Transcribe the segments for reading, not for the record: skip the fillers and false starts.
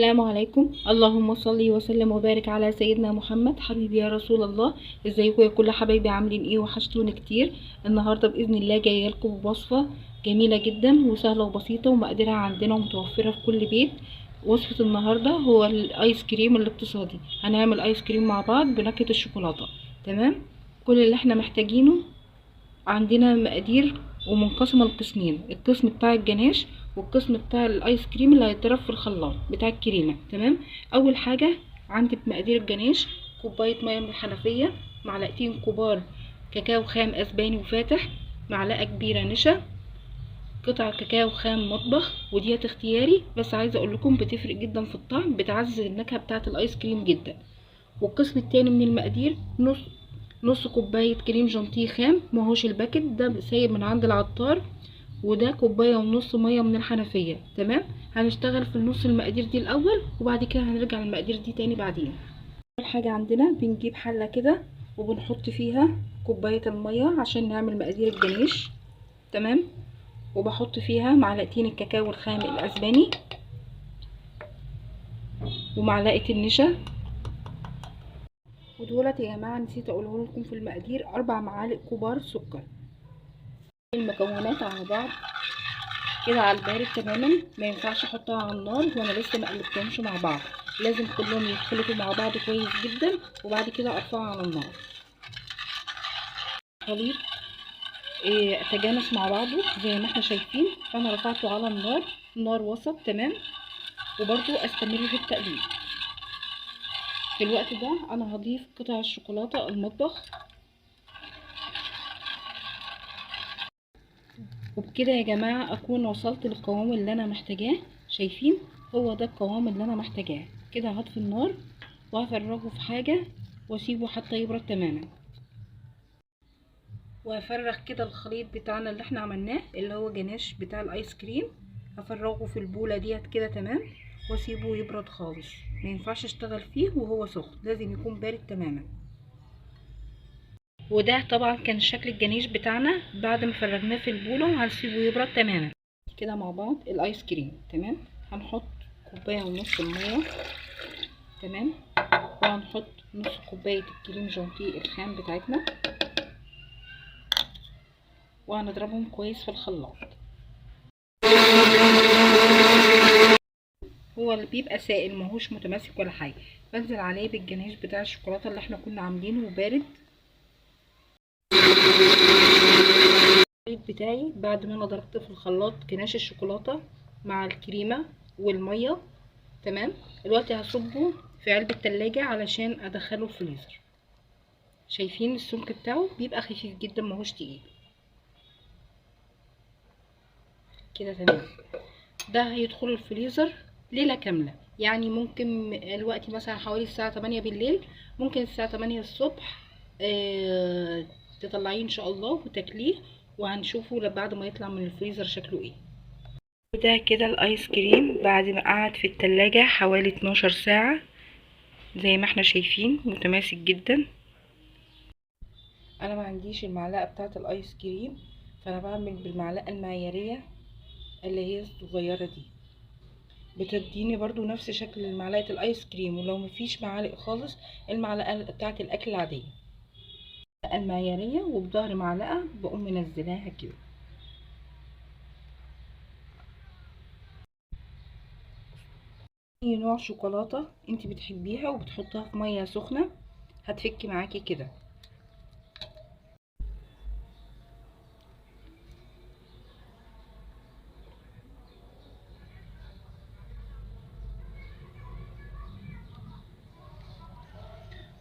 السلام عليكم. اللهم صل وسلم وبارك على سيدنا محمد حبيبي يا رسول الله. ازيكم يا كل حبايبي، عاملين ايه؟ وحشتونا كتير. النهارده باذن الله جاية لكم بوصفه جميلة جدا وسهلة وبسيطة ومقاديرها عندنا ومتوفره في كل بيت. وصفه النهارده هو الايس كريم الاقتصادي. هنعمل ايس كريم مع بعض بنكهه الشوكولاتة. تمام، كل اللي احنا محتاجينه عندنا مقادير ومنقسمه لقسمين، القسم بتاع الجناش والقسم بتاع الايس كريم اللي هيتضرب في الخلاط بتاع الكريمة. تمام، اول حاجة عندي بمقادير الجناش كوباية مية من الحنفية، معلقتين كبار كاكاو خام اسباني وفاتح، معلقه كبيرة نشا، قطع كاكاو خام مطبخ، وديت اختياري بس عايزه اقول لكم بتفرق جدا في الطعم، بتعزز النكهة بتاعه الايس كريم جدا. والقسم الثاني من المقادير نص كوباية كريم جانتيه خام، ماهوش ال packet ده سايب من عند العطار، وده كوباية ونص مية من الحنفية. تمام، هنشتغل في النص المقادير دي الاول وبعد كده هنرجع للمقادير دي تاني بعدين. اول حاجة عندنا بنجيب حله كده وبنحط فيها كوباية المية عشان نعمل مقادير الجنيش. تمام، وبحط فيها معلقتين الكاكاو الخام الاسباني ومعلقة النشا، ودولت يا جماعة نسيت اقوله لكم في المقادير 4 معالق كبار سكر. المكونات على بعض كده على البارد تماما، ما ينفعش احطها على النار وانا لسه ما قلبتهمش مع بعض، لازم كلهم يتخلطوا مع بعض كويس جدا وبعد كده ارفعها على النار. خليط تجانس مع بعضه زي ما احنا شايفين، فانا رفعته على النار، نار وسط. تمام، وبرده استمر في التقليب. في الوقت ده انا هضيف قطع الشوكولاتة المطبخ، وبكده يا جماعة اكون وصلت للقوام اللي انا محتاجاه. شايفين هو ده القوام اللي انا محتاجاه. كده هطفي النار وهفرغه في حاجة واسيبه حتى يبرد تماما. وهفرغ كده الخليط بتاعنا اللي احنا عملناه اللي هو جناش بتاع الايس كريم، هفرغه في البوله ديت كده. تمام، واسيبه يبرد خالص، ما ينفعش اشتغل فيه وهو سخن، لازم يكون بارد تماما. وده طبعا كان شكل الجنيش بتاعنا بعد ما فرغناه في البوله، وهنسيبه يبرد تماما كده مع بعض الايس كريم. تمام، هنحط كوباية ونص المية. تمام، وهنحط نص كوباية الكريم جانتيه الخام بتاعتنا، وهنضربهم كويس في الخلاط. هو اللي بيبقى سائل ماهوش متماسك ولا حاجة. بنزل عليه بالجناش بتاع الشوكولاتة اللي احنا كنا عاملينه وبارد. الخليط بتاعي بعد ما انا ضربت في الخلاط جناش الشوكولاتة مع الكريمة والمية. تمام، دلوقتي هصبه في علبة تلاجة علشان ادخله الفريزر. شايفين السمك بتاعه بيبقى خفيف جدا ماهوش تقيل كده. تمام، ده هيدخل الفريزر ليلة كاملة، يعني ممكن الوقت مثلا حوالي الساعة 8 بالليل، ممكن الساعة 8 الصبح تطلعيه ان شاء الله وتاكليه، وهنشوفه بعد ما يطلع من الفريزر شكله ايه. وده كده الايس كريم بعد ما قعد في التلاجة حوالي 12 ساعة، زي ما احنا شايفين متماسك جدا. انا ما عنديش المعلقة بتاعه الايس كريم، فانا بعمل بالمعلقة المعيارية اللي هي الصغيرة دي، بتديني برضو نفس شكل معلقة الايس كريم. ولو مفيش معالق خالص المعلقة بتاعه الاكل العادية المعيارية، وبظهر معلقة بقوم منزلاها كده. اي نوع شوكولاتة انت بتحبيها وبتحطها في مية سخنة هتفك معاكي كده.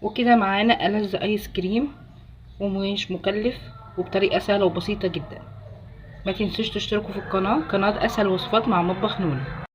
وكده معانا ألذ ايس كريم ومش مكلف وبطريقة سهلة وبسيطة جدا. ما تنسوش تشتركوا في القناة، قناة اسهل وصفات مع مطبخ نونا.